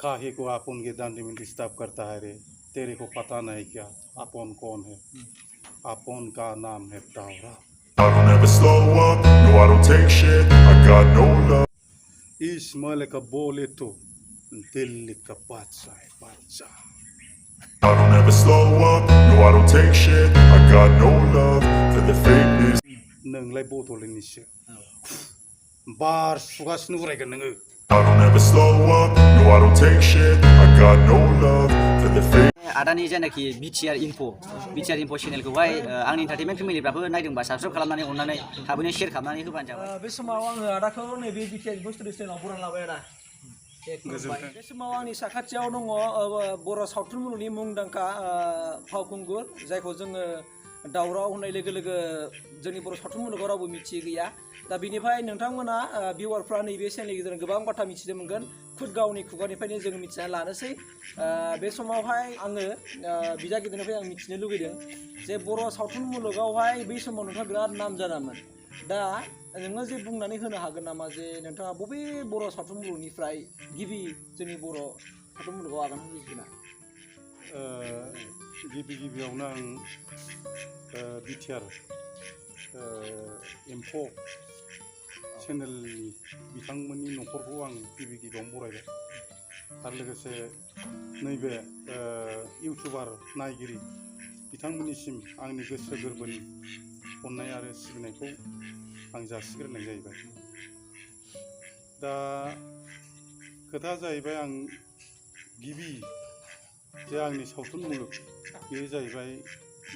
काहे को अपन के दांडी में डिस्टर्ब करता है रे, तेरे को पता नहीं क्या अपन कौन है? अपन का नाम है दावरा। I don't ever slow up, no I don't take shit, I got no love. इस माले का बोले तो दिल्ली का बादशाह है, बादशाह। I don't ever slow up, no I don't take shit, I got no love for the fakeness. नोंलाय बड'लेण्डनिसो बार सुगासिनो उरायगोन नोङो। I don't ever slow up, no I don't take shit, I got no love for the fake. आदानि जेनाखि BTR info चेनेलखौहाय आंनि entertainment फेमिलिफ्राबो नायदोंबा subscribe खालामनानै अननानै थाबैनो share खालामनानै होबानो जाबाय। बे समाव आङो आदाखौ नैबे बिटिआर इनफो स्टुडिय'आव बरायना लाबाय आदा। बे समाव आंनि साखाथियाव दङ बर' सावथुन मुलुगनि मुंदांखा फावखुंगुर जायखौ जोङो दावराव होननाय लोगो लोगो जोंनि बर' सावथुन मुलुगाव रावबो मिथियै गैया। दा बिनिफ्राय नोंथांमोना भिउवारफ्रा नैबे चेनेलनि गेजेरजों गोबां बाथ्रा मिथिनो मोनगोन। खुद गावनि खुगानिफ्रायनो जों मिथिना लानोसै। बे समावहाय आङो बिदा गिदिरनिफ्राय आं मिथिनो लुगैदों जे बर' सावथुन मुलुगावहाय बै समाव नोंथाङा बिराद नाम जादोंमोन। दा नोङो जे बुंनानै होनो हागोन नामा जे नोंथाङा बबे बर' सावथुन मुलुगनिफ्राय गिबि जोंनि बर' सावथुन मुलुगाव आगान होजेना? गिबियावनो आं बिटिआर इनफो चेनेलनि बिथांमोननि न'खरखौ आं गिबियावनो बरायबाय आरो लोगोसे नैबे इउटुबार नायगिरि बिथांमोननिसिम आंनि गोसो गोरबोनि अननाय आरो सिबिनायखौ आं जासिग्रोनाय जाहैबाय। दा खोथाया जाहैबाय आं गिबि जे आंनि सावथुन मुलुग बेयो जाहैबाय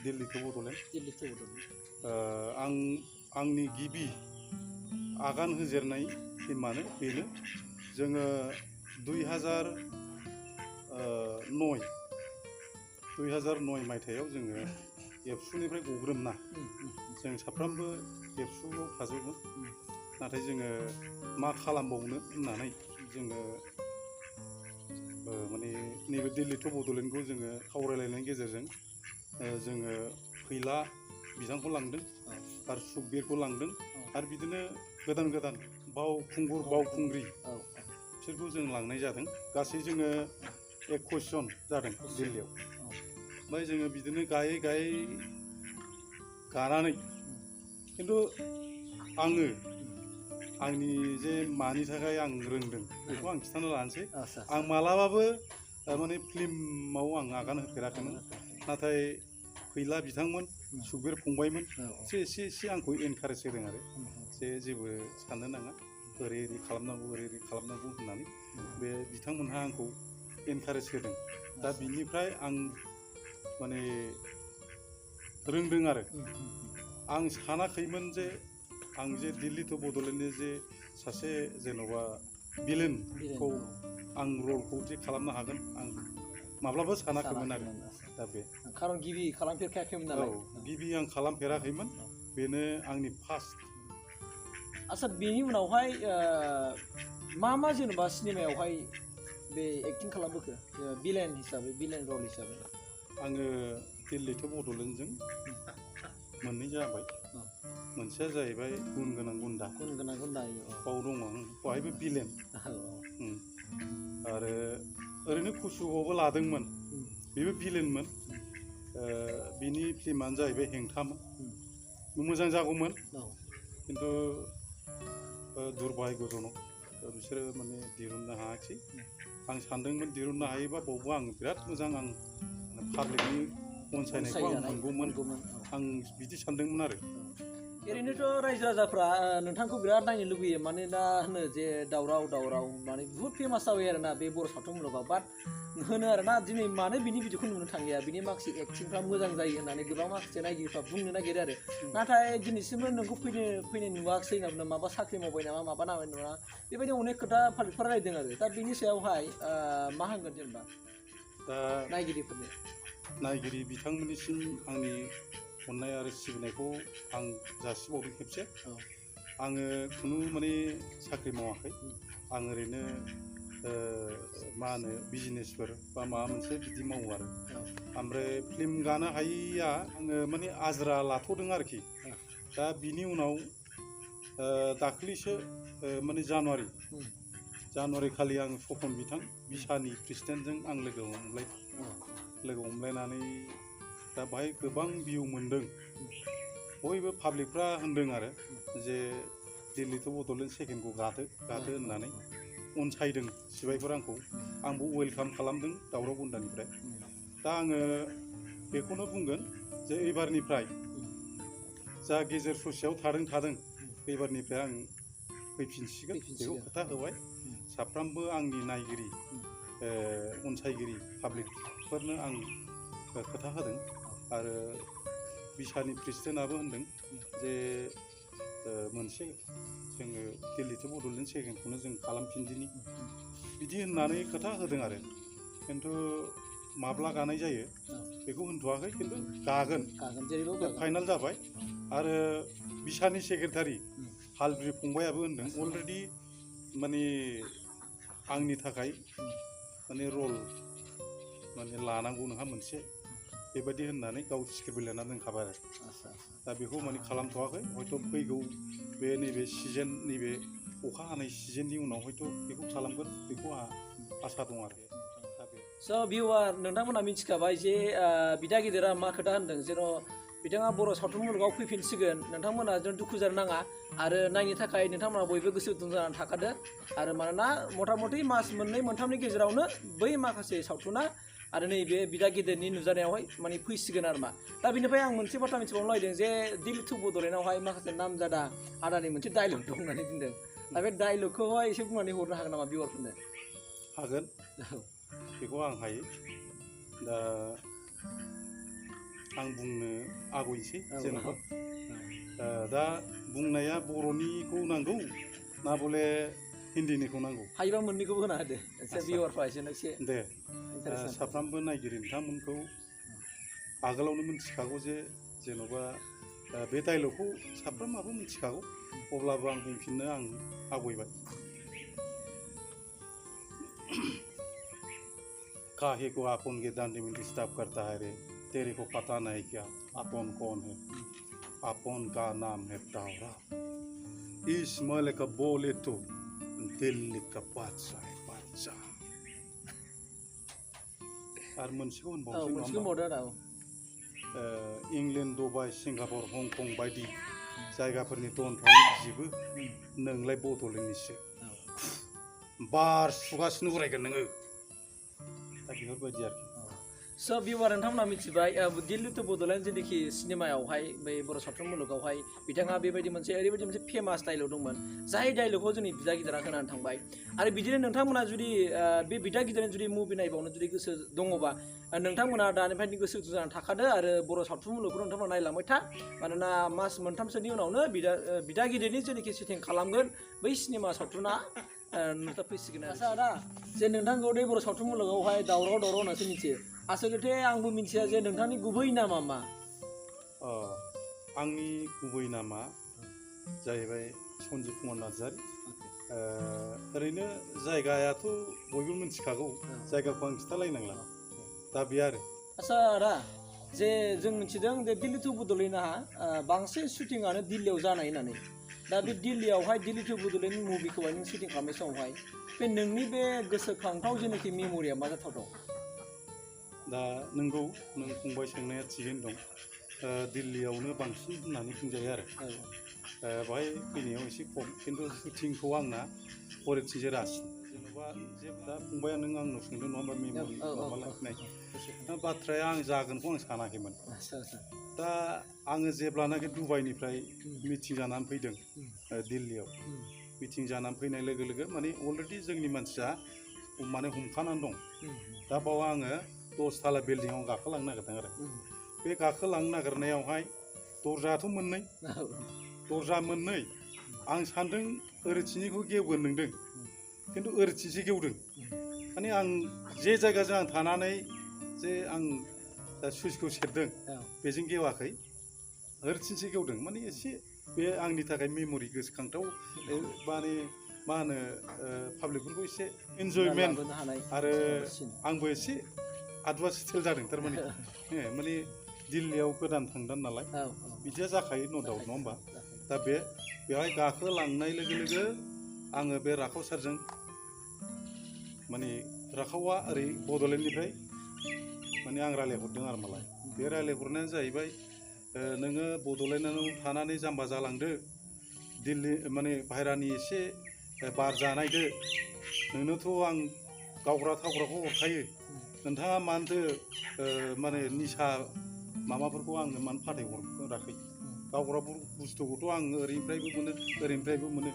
दिल्ली टु बड'लेण्ड। आंनि गिबि आगान होजेननाय फिल्मानो बेनो। जोङो 2009 मायथाइयाव जोङो एबसुनिफ्राय गग्रोमना जों साफ्रोमबो एबसुआव थाजोबोमोन। नाथाय जोङो मा खालामबावनो होननानै जोङो माने नैबे दिल्ली टु बड'लेण्डखौ जोङो सावरायलायनायनि गेजेरजों जोङो फैला बिथांखौ लांदों आरो सुखबिरखौ लांदों आरो बिदिनो गोदान बावखुंगुर बावखुंग्रि बिसोरखौ जों लांनाय जादों। गासै जोङो 21 जन जादों दिल्लीयाव। ओमफ्राय जोङो बिदिनो गायै गानानै खिन्थु आङो आंनि जे मानि थाखाय आं रोंदों बेखौ आं खिन्थाना लानोसै। आं मालाबाबो माने फिल्माव आं आगान होफेराखैमोन। नाथाय फैला बिथांमोन सुखबिर फंबायमोन एसे आंखौ एनकारेज होदों आरो जे जेबो साननो नाङा, ओरै खालामनांगौ होननानै बे बिथांमोनहा आंखौ एनकारेज होदों। दा बिनिफ्राय आं माने रोंदों आरो आं सानाखैमोन जे आं जे दिल्ली टु बड'लेण्डनि जे सासे जेन'बा भिलेनखौ आं रलखौ जे खालामनो हागोन आं माब्लाबा सानाखैमोन आरो। दा बे खारन गिबि खालामफेरखायाखैमोन नालाय। गिबि आं खालामफेराखैमोन, बेनो आंनि फार्स्ट। आच्छा, बेनि उनावहाय मा जेनेबा सिनेमायावहाय बे एक्टिं खालामबोखो भिलेन रल हिसाबै? आङो दिल्ली टु बड'लेण्डजों मोननै जाबाय। मोनसेया जाहैबाय गुन गोनां गुन्दा, बाव दङ आं, बहायबो भिलेन। आरो ओरैनो कुसुगावबो लादोंमोन, बेबो भिलेनमोन। बिनि फिल्मानो जाहैबाय हेंथामोन। मोजां जागौमोन खिन्थु दुर्भाग्यजनक बिसोरो माने दिहुननो हायाखिसै। आं सानदोंमोन दिहुननो हायोबा बावबो आं बिराद मोजां, आं पाब्लिकनि अनसायनायखौ आं मोनगौमोन, आं बिदि सानदोंमोन आरो। ओरैनोथ' रायजो राजाफ्रा नोंथांखौ बिराद नायनो लुगैयो, मानोना होनो जे दावराव माने बुहुत फेमास जाबाय आरोना बे बर' सावथुन मुलुगाव। बाट होनो आरोना दिनै मानो बिनि भिडिअखौ नुनो थांलिया, बिनि माखासे एक्टिंफ्रा मोजां जायो होननानै गोबां माखासे नायगिरिफ्रा बुंनो नागिरो आरो। नाथाय दिनैसिमबो नोंखौ फैनाय नुवाखिसै होनना माबा साख्रि मावबाय नामा माबा नामाय नङा, बेबायदि अनेक खोथा पाब्लिकफोरा रायदों आरो। दा बिनि सायावहाय मा होनगोन जेनेबा दा नायगिरि बिथांमोननिसिम आंनि अननाय आरो सिबिनायखौ आं जासिबावदों खेबसे। आङो खुनु माने साख्रि मावाखै, आं ओरैनो मा होनो बिजनेसफोर बा माबा मोनसे बिदि मावो आरो। ओमफ्राय फिल्म गानो हायैया आङो माने आजिरा लाथ'दों आरोखि। दा बिनि उनाव दाख्लैसो माने जानुवारि खालि आं सपन बिथां बिसानि प्रेसिडेन्टजों आं लोगो हमलायनानै दा बाहाय गोबां भिउ मोन्दों बयबो पाब्लिकफ्रा होन्दों आरो जे दिल्ली टु बड'लेण्ड सेकेन्डखौ गादो होननानै अनसायदों सिबायफोर आंबो वेलकाम खालामदों दावराव गुन्दानिफ्राय दा आङो बेखौनो बुंगोन जे एबारनिफ्राय जा गेजेर ससेयाव थादों एबारनिफ्राय आं फैफिनसिगोन बेखौ खोथा होबाय साफ्रोमबो आंनि नायगिरि अनसायगिरि पाब्लिकफोरनो आं खोथा होदों आरो बिसानि प्रेसिडेन्टआबो होनदों जे मोनसे जोङो दिल्ली टु बड'लेण्ड सेकेन्डखौनो जों खालामफिनदिनि बिदि होननानै खोथा होदों आरो खिन्थु माब्ला गानाय जायो बेखौ होनथ'वाखै खिन्थु गागोन फाइनाल जाबाय आरो बिसानि सेक्रेटारि हालब्रि फंबायाबो होनदों अलरेडि माने आंनि थाखाय माने रल माने लानांगौ नोंहा मोनसे बेबायदि होननानै गाव स्क्रिप्ट लिरनानै दोनखाबाय आरो दा बेखौ माने खालामथ'वाखै हयथ' फैगौ बे नैबे सिजन नैबे अखा हानाय सिजननि उनाव हयथ' बेखौ खालामगोन बेखौ आंहा आसा दं आरो स' भिउआर नोंथांमोना मिथिखाबाय जे बिदा गिदिरा मा खोथा होनदों जेन' बिथाङा बर' सावथुन मुलुगाव फैफिनसिगोन नोंथांमोना जों दुखु जानो नाङा आरो नायनो थाखाय नोंथांमोना बयबो गोसो गुदुं जानानै थाखादो आरो मानोना मथा मथि मास मोननै मोनथामनि गेजेरावनो बै माखासे सावथुना आरो नैबे बिदा गिदिरनि नुजानायावहाय माने फैसिगोन आरो मा दा बेनिफ्राय आं मोनसे बाथ्रा मिथिबावनो नागिरदों जे दिल्ली टु बड'लेण्डआवहाय माखासे नामजादा आदानि मोनसे डायलग दं होननानै बुंदों दा बे डायलगखौहाय एसे बुंनानै हरनो हागोन नामा भिउआरफोरनो हागोन बेखौ आं हायो दा आं बुंनो आवगायनोसै जेनेबा दा बुंनाया बर'निखौ नांगौ ना बले हिन्दीनिखौ नांगौ हायोबा मोननैखौबो होना होदो एसे भिउआरफ्रा एसे दे साफ्रोमबो नायगिरि नोंथांमोनखौ आगोलावनो मिथिखागौ जे जेन'बा बे डायलगखौ साफ्रोमाबो मिथिखागौ अब्लाबो आं बुंफिननो आं आवगायबाय काहे को आपन के दांडी में डिस्टर्ब करता है रे तेरे को पता नहीं क्या अपन कौन है अपन का नाम है टावरा इस महल का बोले तो दिल्ली का बादशाह है बादशाह आर मोनसेखौ होनबावनोसै इंलेण्ड दुबाइ सिंगापुर हंकं बायदि जायगाफोरनि दनफ्रानो गिजोबो नोंलाय बड'लेण्डनिसो बार सुगासिनो उरायगोन नोङो दा बेफोरबायदि आरोखि स' भिउआर नोंथांमोना मिथिबाय दिल्ली टु बड'लेण्ड जेनाखि सिनेमायावहाय बै बर' सावथुन मुलुगावहाय बिथाङा बेबायदि ओरैबायदि मोनसे फेमास डायलग दंमोन जाय डायलगखौ जोंनि बिदा गिदिरा होनानै थांबाय आरो बिदिनो नोंथांमोना जुदि बे बिदा गिदिरनि जुदि मुभि नायबावनो जुदि गोसो दङबा नोंथांमोना दानिफ्रायनो गोसो गुदुं जानानै थाखादो आरो बर' सावथुन मुलुगखौ नोंथांमोना नायलांबाय था मानोना मास मोनथामसोनि उनावनो बिदा गिदिरनि जेनाखि सेटिं खालामगोन बै सिनेमा सावथुना नुजाफैसिगोन आरो जे नोंथांखौ बे बर' सावथुन मुलुगावहाय दावराव होननासो मिथियो आसलथे आंबो मिथिया जे नोंथांनि गुबै नामा मा आंनि गुबै नामा जाहैबाय सन्जिब कुमार नार्जारि ओरैनो जायगायाथ' बयबो मिथिखागौ जायगाखौ आं खिथालायनांला दा बे आरो आच्छा आदा जे जों मिथिदों जे दिल्ली टु बड'लेण्डआ बांसिन शुटिंआनो दिल्लीयाव जानाय होननानै दा बे दिल्लीयावहाय दिल्ली टु बड'लेण्ड मुभिखौहाय नों शुटिं खालामनाय समावहाय बे नोंनि बे गोसोखांथाव जेनाखि मेम'रिया मा जाथावथाव दा नोंगौ नों फंबाय सोंनाया थिगैनो दं दिल्लीयावनो बांसिन होननानै बुंजायो आरो बाहाय फैनायाव एसे खम खिन्थु शुटिंखौ आंना हरैथिंजाय रासिन जेन'बा जेब्ला फंबाया नों आंनाव सोंदों नङा होमबा मेम'रि माबा लाखिनाय बाथ्राया आं जागोनखौ आं सानाखैमोन दा आङो जेब्लानाखि दुबाइनिफ्राय मिटिं जानानै फैदों दिल्लीयाव मिटिं जानानै फैनाय लोगो लोगो माने अलरेडि जोंनि मानसिया माने हमखानानै दं दा बाव आङो 10 थाला बिल्डिंआव गाखोलांनो नागिरदों आरो बे गाखोलांनो नागिरनायावहाय दरजायाथ' मोननै दरजा मोननै आं सान्दों ओरैथिंनिखौ गेवगोन नंदों खिन्थु ओरैथिंसो गेवदों माने आं जे जायगाजों आं थानानै जे आं सुइचखौ सेरदों बेजों गेवाखै ओरैथिंसो गेवदों माने एसे बे आंनि थाखाय मेम'रि गोसोखांथाव माने मा होनो पाब्लिकफोरखौ एसे इन्जयमेन्ट आरो आंबो एसे आदुवा स्टिल जादों थारमाने माने दिल्लीयाव गोदान थांदों नालाय बिदिया जाखायो न' डाउट नङा होमबा दा बेवहाय गाखोलांनाय लोगो लोगो आङो बे राखाव सारजों माने राखावा ओरै बड'लेण्डनिफ्राय माने आं रायलायहरदों आरो मालाय बे रायलायहरनायानो जाहैबाय नोङो बड'लेण्डआव थानानै जाम्बा जालांदो दिल्ली माने बाहेरानि एसे बार जानायदो नोंनोथ' आं गावग्रा थावग्राखौ हरखायो नोंथाङा मानोथो माने निसा माबाफोरखौ आंनो मानो फाथायहराखै गावग्रा बुस्थुखौथ' आं ओरैनिफ्रायबो मोनो ओरैनिफ्रायबो मोनो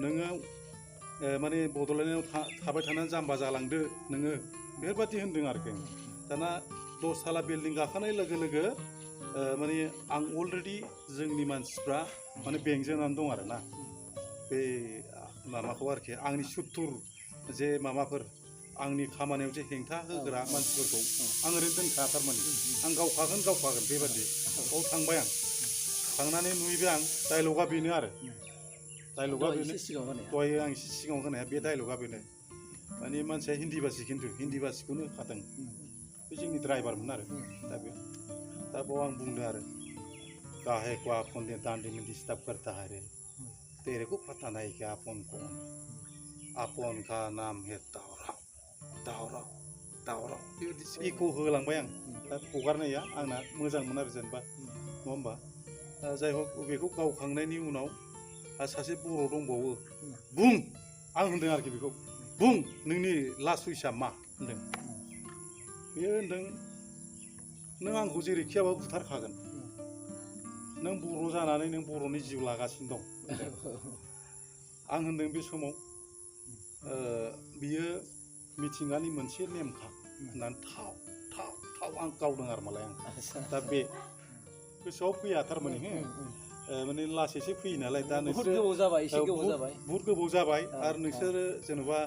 नोङो माने बड'लेण्डआव थाबाय थानानै जाम्बा जालांदो नोङो बेफोरबायदि होनदों आरोखि दाना 10 थाला बिल्डिं गाखोनाय लोगो लोगो माने आं अलरेडि जोंनि मानसिफ्रा माने बेंजानानै दं आरोना बे माबाखौ आरोखि आंनि सुथुर जे माबाफोर आंनि खामानियाव जे हेंथा होग्रा मानसिफोरखौ आं ओरैनो दोनखा थारमाने आं गावखागोन बेबादि औ थांबाय आं थांनानै नुहैबाय आं डायलगा बेनो आरो डायलगा बेनो दहाय आं एसे सिगाङाव होनाया बे डायलगा बेनो माने मानसिया हिन्दी भाषी खिन्थु हिन्दी भाषीखौनो होखादों बे जोंनि ड्राइभारमोन आरो दा बाव आं बुंदों आरो काहे को आपन ने दांडी में डिस्टर्ब करता है रे तेरे को पता नहीं कि आपन कौन आपन का नाम है दावराव इखौ होलांबाय आं दा हगारनाया आंना मोजांमोन आरो जेनेबा नङा होमबा जाय हक बेखौ गावखांनायनि उनाव सासे बर' दंबावो बुं आं होनदों आरोखि बेखौ बुं नोंनि लास्ट उइसआ मा होनदों बेयो होनदों नों आंखौ जेरैखियाबा बुथारखागोन नों बर' जानानै नों बर'नि जिउ लागासिनो दं आं होनदों बे समाव बियो मिथिंगानि मोनसे नेमखा होननानै थाव आं गावदों आरो मालाय आं दा बे गोसोआव फैया थारमाने माने लासैसो फैयो नालाय दा नोंसोरो बुहुद गोबाव जाबाय आरो नोंसोरो जेनेबा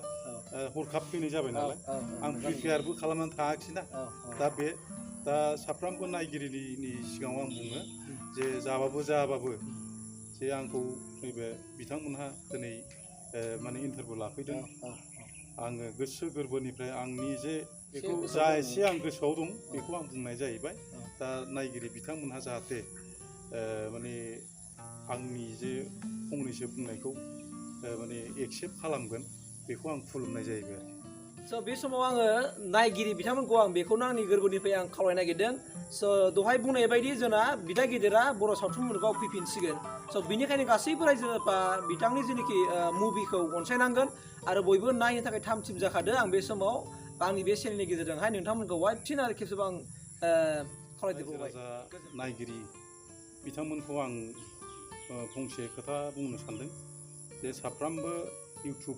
हरखाब फैनाय जाबाय नालाय आं प्रिपेयारबो खालामनानै थाङाखिसैना दा साफ्रोमबो नायगिरिनि सिगाङाव आं बुङो जे जाबाबो जे आंखौ नैबे बिथांमोनहा दिनै माने इन्टारभिउ लाफैदों आङो गोसो गोरबोनिफ्राय आंनि जे बेखौ जा एसे आं गोसोआव दं बेखौ आं बुंनाय जाहैबाय दा नायगिरि बिथांमोनहा जाहाथे माने आंनि जे फंनैसो बुंनायखौ माने एक्सेप्ट खालामगोन बेखौ आं खुलुमनाय जाहैबाय आरो स' बे समाव आङो नायगिरि बिथांमोनखौ आं बेखौनो आंनि गोरबोनिफ्राय आं खावलायनो नागिरदों स' दहाय बुंनाय बायदि जोंना बिदा गिदिरा बर' सावथुन मुलुगाव फैफिनसिगोन स' बिनिखायनो गासैबो रायजोफोरा बिथांनि जेनाखि मुभिखौ अनसायनांगोन आरो बयबो नायनो थाखाय थाम थिम जाखादों आं बे समाव आंनि बे चेनेलनि गेजेरजोंहाय नोंथांमोनखौहाय फिन आरो खेबसेबाव आं खावलायदेरबावबाय नायगिरि बिथांमोनखौ आं फंसे खोथा बुंनो सानदों जे साफ्रोमबो इउटुब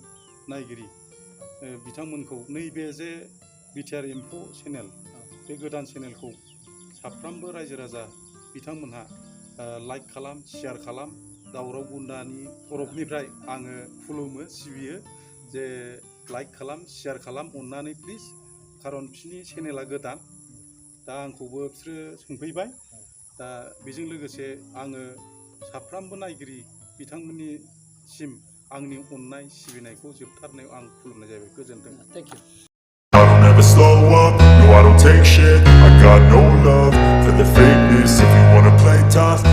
नायगिरि बिथांमोनखौ नैबे जे बिटिआर इनफो चेनेल बे गोदान चेनेलखौ साफ्रोमबो रायजो राजा बिथांमोनहा लाइक खालाम शेयार खालाम दावराव गुन्दानि तरफनिफ्राय आङो खुलुमो सिबियो जे लाइक खालाम शेयार खालाम अननानै प्लिज खारन बिसोरनि चेनेला गोदान दा आंखौबो बिसोरो सोंफैबाय दा बेजों लोगोसे आङो साफ्रोमबो नायगिरि बिथांमोननिसिम आंनि अननाय सिबिनायखौ जोबथारनायाव आं खुलुमनाय जाबाय गोजोन्थों thank you I don't ever slow up, no I don't take shit. I got no love for the fakeness. If you wanna play tough,